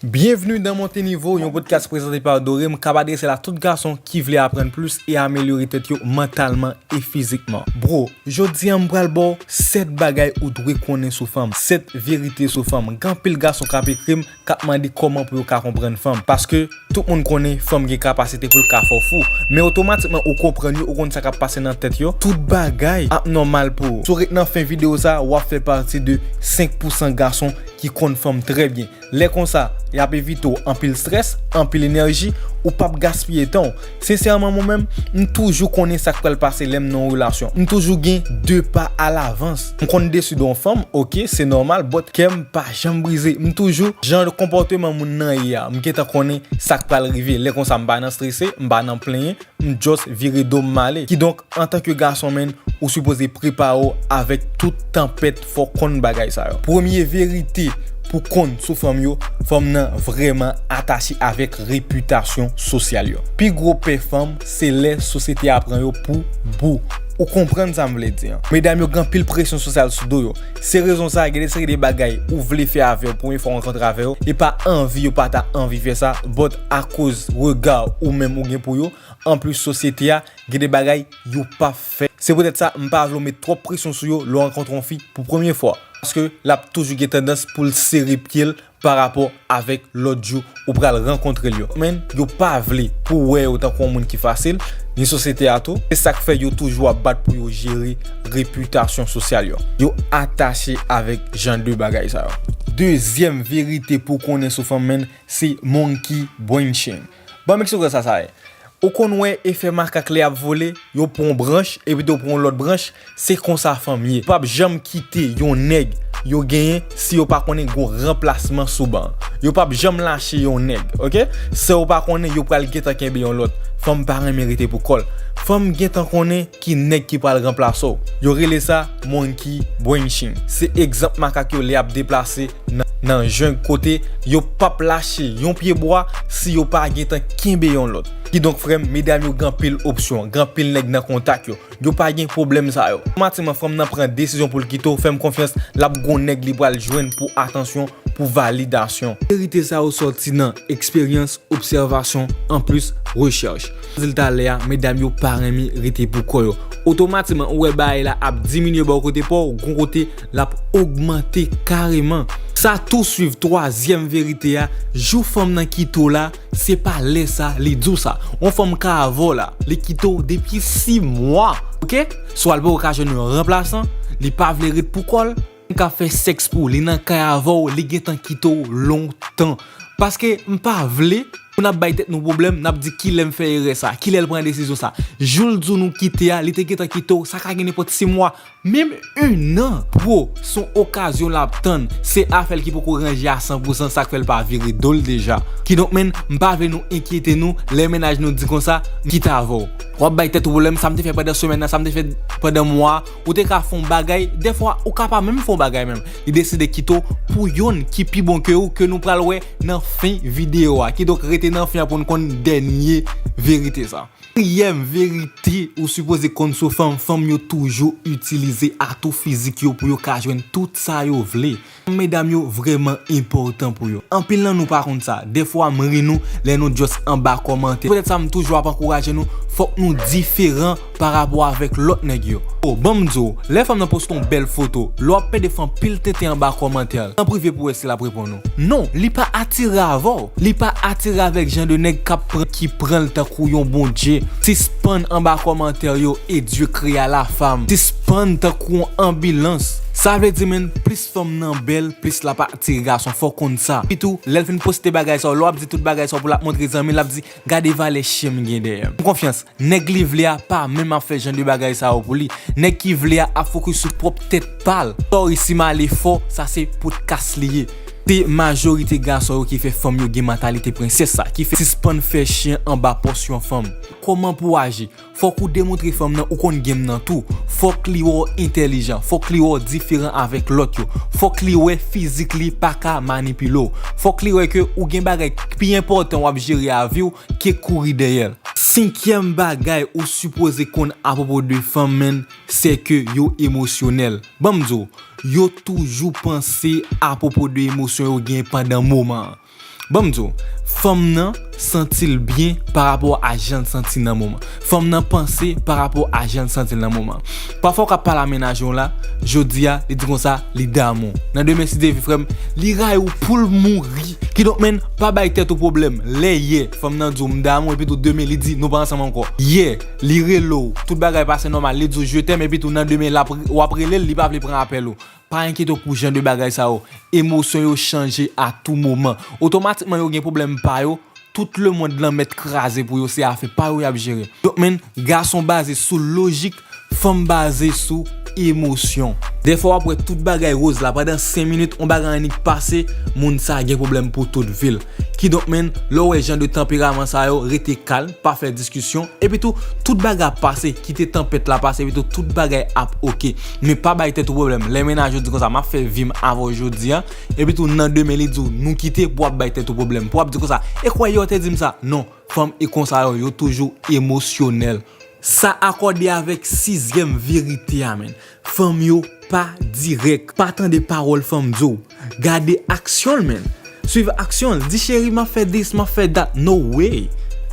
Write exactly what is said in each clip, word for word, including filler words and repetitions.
Byenvni nan Monte Nivo, yon podcast prezante pa Dorem k ap adrese l a tout gason ki vle aprann plis e amelyore tèt yo mantalman e fizikman. Bro, jodi a m pral ba w sèt bagay ou dwe konnen sou fanm, sèt verite sou fanm. Gen anpil gason k ap ekri m, k ap mande kòman pou yo ka konprann fanm. Paske tout moun konnen fanm gen kapasite pou l ka fè w fou. Men otomatikman ou konprann yo, ou konn sa k ap pase nan tèt yo. Tout bagay ap nòmal pou ou. Si w ret nan fen videyo sa, w ap fè pati de senk pousan gason ki konn fanm trè byen. Lè konsa, y ap evite w anpil strès, anpil enèji, ou p ap gaspiye tan w. Sensèman, mwen menm, m toujou konnen sa k pral pase lè m nan yon relasyon. M toujou gen de pa alavans. M konn deside yon fanm, oke, se nòmal, but kè m pa janm brize. M toujou, jan konpòteman moun nan ye a, m gentan konnen sa k pral rive. Lè konsa, m pa nan strese, m pa nan plenyen, m just vire do m m ale. Kidonk, antanke gason, menn, ou sipoze prepare w avèk tout tanpèt, fò w konn bagay sa yo. Premye verite pou konn sou fanm yo, fanm nan vrèman atache avèk repitasyon sosyal yo. Pi gwo pè fanm, se lè sosyete a pran yo pou bou. Ou konprann sa m vle di an. Medam yo gen anpil presyon sosyal sou do yo. Se rezon sa, gen de seri de bagay ou vle fè avè yo, premye fwa w rankontre avè yo, e pa anvi yo pa ta anvi fè sa, but akoz rega ou menm ou gen pou yo, anplis sosyete a, gen de bagay yo p ap fè. Se poutèt sa, m pa vle w met twòp presyon sou yo lè w rankontre yon fi pou premye fwa. Paske l ap toujou gen tandans pou l sere pye l pa rapò avèk lòt jou ou pral rankontre l yo. Men, yo pa vle pou w wè yo tankou yon moun ki fasil, ni sosyete a tou. Se sa k fè yo toujou ap bat pou yo jere repitasyon sosyal yo. Yo atache avèk jan de bagay sa yo. Dezyèm verite pou konnen sou fanm, men, se monkey branching. Ban m eksplike sa sa ye. Ou konn wè efè makak lè y ap vole, yo pran yon branch, epi tou yo pran yon lòt branch, se konsa fanm ye. Yo p ap janm kite yon nèg yo genyen si yo pa konnen gen yon ranplasman sou ban an. Yo p ap janm lache yon nèg, oke? San yo pa konnen yo pral gentan kenbe yon lòt. Fanm pa renmen rete pou kò l. Fanm gentan konnen ki nèg ki pral ranplase w. Yo rele sa monkey branching. Se egzanp makak yo lè y ap deplase nan, nan jeng kote yo p ap lache yon pye bwa si yo pa gentan kenbe yon lòt. Kidonk, frè m, medam yo gen anpil opsyon, gen anpil nèg nan kontak yo. Yo pa gen pwoblèm sa yo. Otomatikman, fanm nan pran desizyon pou l kite w, fè m konfyans, l ap gon nèg li pral jwenn pou atansyon, pou validasyon. Verite sa yo sòti nan eksperyans, obsèvasyon, anplis rechèch. Rezilta lè a, medam yo pa renmen rete pou kò yo. Otomatikman, ou wè bagay la ap diminye bò kote pa w, gon kote l ap ogmante kareman. Sa tou swiv twazyèm verite a, jou fanm nan kite w la, se pa lè sa li di w sa. Yon fanm ka avè w la, li kite w depi sis mwa. Oke? Swa l poko ka jwenn yon ranplasan, li pa vle ret pou kò l, li ka fè sèks pou w, li nan kay avè w, li gentan kite w lontan. Paske m pa vle pou n ap bay tèt nou pwoblèm, n ap di kilè m fè erè sa, kilè l pran desizyon sa. Jou l di w nou kite a, li te gentan kite w, sa ka gen nenpòt sis mwa, menm en an. Bro, se yon okazyon l ap tann, se afè l ki poko ranje a san pou san, sa k fè l pa vire do l deja. Kidonk, menn, m pa vle nou enkyete nou, lè mennaj nou di konsa, m kite avè w. W ap bay tèt ou pwoblèm, sa m te fè pandan semèn nan, sa m te fè pandan mwa, ou te ka fè yon bagay, dèfwa ou ka pa menm fè yon bagay menm. Li deside kite w pou yonn ki pi bon ke ou, ke nou pral wè nan fen videyo a. Kidonk rete nan fen an pou n konn dènye verite sa. Katriyèm verite ou sipoze konn sou fanm, fanm yo toujou itilize atou fizik yo pou yo ka jwenn tout sa yo vle. Medam yo vrèman enpòtan pou yo. Anpil nan nou pa konn sa. Dèfwa m ri nou lè nou just anba kòmantè. Poutèt sa m toujou ap ankouraje nou, fòk nou diferan pa rapò avèk lòt nèg yo. O, ban m di w, lè fanm nan poste yon bèl foto, lè w ap pede fè anpil tenten anba kòmantè, an prive pou w wè si l ap reponn ou. Non, li pa atire avè w. Li pa atire avèk jan de nèg k ap pran, ki pran l tankou yon bondye. Sispann anba kòmantè yo, et Dieu créa la femme. Sispann tankou yon anbilans. Sa vle di, menn, plis fanm nan bèl, plis l ap atire gason, fò w konn sa. Epitou, lè l fin poste bagay sa yo, lè w ap di tout bagay sa yo pou l ap montre zanmi l, l ap di, gade valè chen m gen dèyè m. Fè m konfyans, nèg li vle a pa menm ap fè jan de bagay sa yo pou li. Nèg ki vle a ap fokis sou pwòp tèt pa l. Sorry si m ale fò, sa se podcast li ye. Se majorite gason yo ki fè fanm yo gen mantalite prensès sa, ki fè sispann fè chen anba pòs yon fanm. Kòman pou w aji? Fòk ou demontre fanm nan ou konn game nan tou. Fòk li wè w entèlijan, fòk li wè w diferan avèk lòt yo. Fòk li wè fizik li pa ka manipile w. Fòk li wè ke ou gen bagay pi enpòtan w ap jere a vi w ke kouri dèyè l. Senkyèm bagay ou sipoze konn apwopo de fanm, menn, se ke yo emosyonèl. Ban m di w, yo toujou panse apwopo de emosyon yo gen pandan moman an. Ban m di w, fanm nan santi l byen pa rapò a jan l santi nan moman. Fanm nan panse pa rapò a jan l santi l nan moman. Pafwa w ka pale a mennaj ou la, jodi a, li di konsa, li damou. Nan demen, si Dye vle, frè m, li rayi w pou l mouri. Kidonk, menn, pa bay tèt ou pwoblèm. Lè yè, fanm nan di w, "M damou," epi tou demen, li di, "Nou pa ansanm ankò." Yè, li rele w, tout bagay pase nòmal, li di w, "Je t'aime," epi tou nan demen, l ap, w ap rele l, li pa vle pran apèl ou. Pa enkyete w pou jan de bagay sa yo. Emosyon yo chanje a tou moman. Otomatikman, yo gen pwoblèm pa yo. Tout lemonn lan mèt kraze pou yo, se afè pa yo y ap jere. Donk, menn, gason baze sou lojik, fanm baze sou emosyon. Dèfwa, w ap wè tout bagay woz la, pandan senk minit, yon bagay annik pase, moun sa gen pwoblèm pou tout vi l. Kidonk, menn, lè w wè jan de tanperaman sa yo, rete kalm, pa fè diskisyon, epi tou, tout bagay ap pase, kite tanpèt la pase, epi tou, tout bagay ap oke. Men pa bay tèt ou pwoblèm. Lè mennaj ou di konsa, "M ap fè vi m avè w jodi a," epi tou, nan demen, li di w, "Nou kite," pou w ap bay tèt ou pwoblèm, pou w ap di konsa, "E kwè yo te di m sa?" Non, fanm e konsa yo, yo toujou emosyonèl. Sa akòde avèk sizyèm verite a, menn. Fanm yo pa dirèk. Pa tande pawòl fanm di w. Gade aksyon l, menn. Swiv aksyon l. Di, "Cheri, m ap fè this, m ap fè that." No way.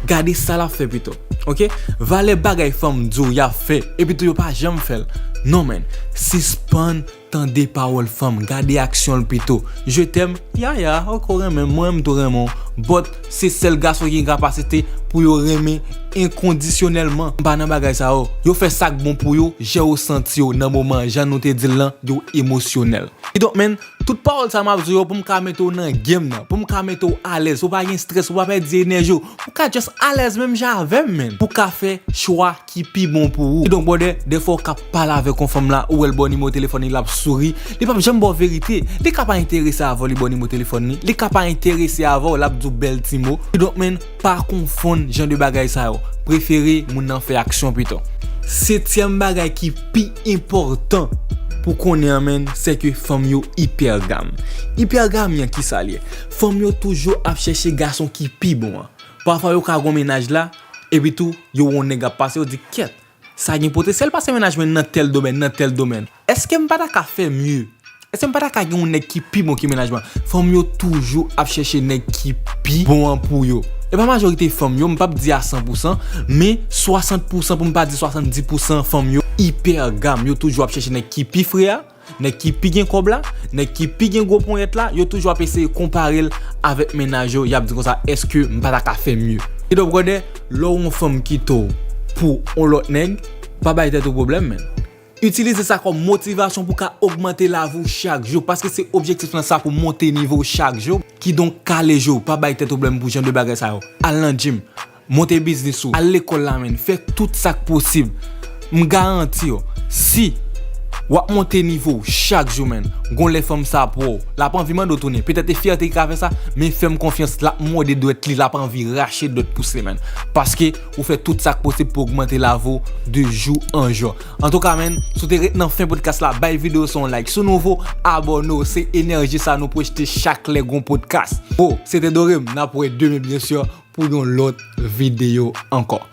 Gade sa l ap fè pito. Oke? Valè bagay fanm di w y ap fè, epi tou yo pa janm fè l. Non, menn. Sispann tande pawòl fanm, gade aksyon l pito. "Je t'aime," ya, ya, ok, ou renmen m, mwen menm tou renmen w. But, se sèl gason ki gen kapasite pou yo renmen enkondisyonèlman. M pa nan bagay sa yo. Yo fè sa k bon pou yo, jan yo santi yo nan moman an, jan nou te di l lan, yo emosyonèl. Kidonk, menn, tout pawòl sa m ap di w yo, pou m ka mete w nan game nan, pou m ka mete w alèz, pou w pa gen strès, pou w pa pèdi enèji w, pou w ka just alèz menm jan avè m, menn. Pou w ka fè chwa ki pi bon pou ou. Kidonk, brother, dèfwa w ka pale avèk yon fanm la, ou wè l ba w nimewo telefòn li, l ap souri, li p ap janm ba w verite. Li ka pa enterese avè w, li ba w nimewo telefòn li, li ka pa enterese avè w, l ap di w bèl ti mo. Kidonk, menn, pa konfonn jan de bagay sa yo. Prefere moun nan fè aksyon pito. Setyèm bagay ki pi enpòtan pou konnen an, menn, se ke fanm yo ipègam. Ipègami an, ki sa l ye? Fanm yo toujou ap chèche gason ki pi bon an. Pafwa, yo ka gon mennaj la, epi tou, yo wè yon nèg ap pase, yo di, "Kèt, sa gen potansyèl pase mennaj mwen nan tèl domèn, nan tèl domèn. Èske m pa ta ka fè mye? Èske m pa ta ka gen yon nèg ki pi bon ke mennaj mwen?" Fanm yo toujou ap chèche nèg ki pi bon an pou yo. E pa majorite fanm yo, m p ap di a san pou san, men swasant pou san, pou m pa di swasanndis pou san fanm yo ipègam. Yo toujou ap chèche nèg ki pi fre a, nèg ki pi gen kòb la, nèg ki pi gen gwo ponyèt la, yo toujou ap eseye konpare l avèk mennaj yo, y ap di konsa, "Èske m pa ta ka fè mye?" Kidonk, brother, lè w yon fanm kite w pou yon lòt nèg, pa bay tèt ou pwoblèm, menn. Itilize sa kòm motivasyon pou w ka ogmante lavi w chak jou, paske se objektif lan sa, pou monte nivo w chak jou. Kidonk, kale je w, pa bay tèt pwoblèm pou jan de bagay sa yo. Al nan gym. Monte biznis ou, al lekòl la, menn, fè tout sa k posib. M garanti w, si w ap monte nivo w chak jou, menn, gon lè fanm sa ap wè w, l ap anvi mande w tounen. Petèt e fyète ki ka fè sa, men fè m konfyans, l ap mòde dwèt li, l ap anvi rache dwèt pous li, menn. Paske ou fè tout sa k posib pou ogmante lavi w de jou an jou. Antouka, menn, si w te ret nan fen podcast la, bay videyo sa yon like. Si w nouvo, abòne w. Se enèji sa nou pwojte chak lè gon podcast. Bon, se te Dorem, n ap wè demen, byen si, pou yon lòt videyo ankò.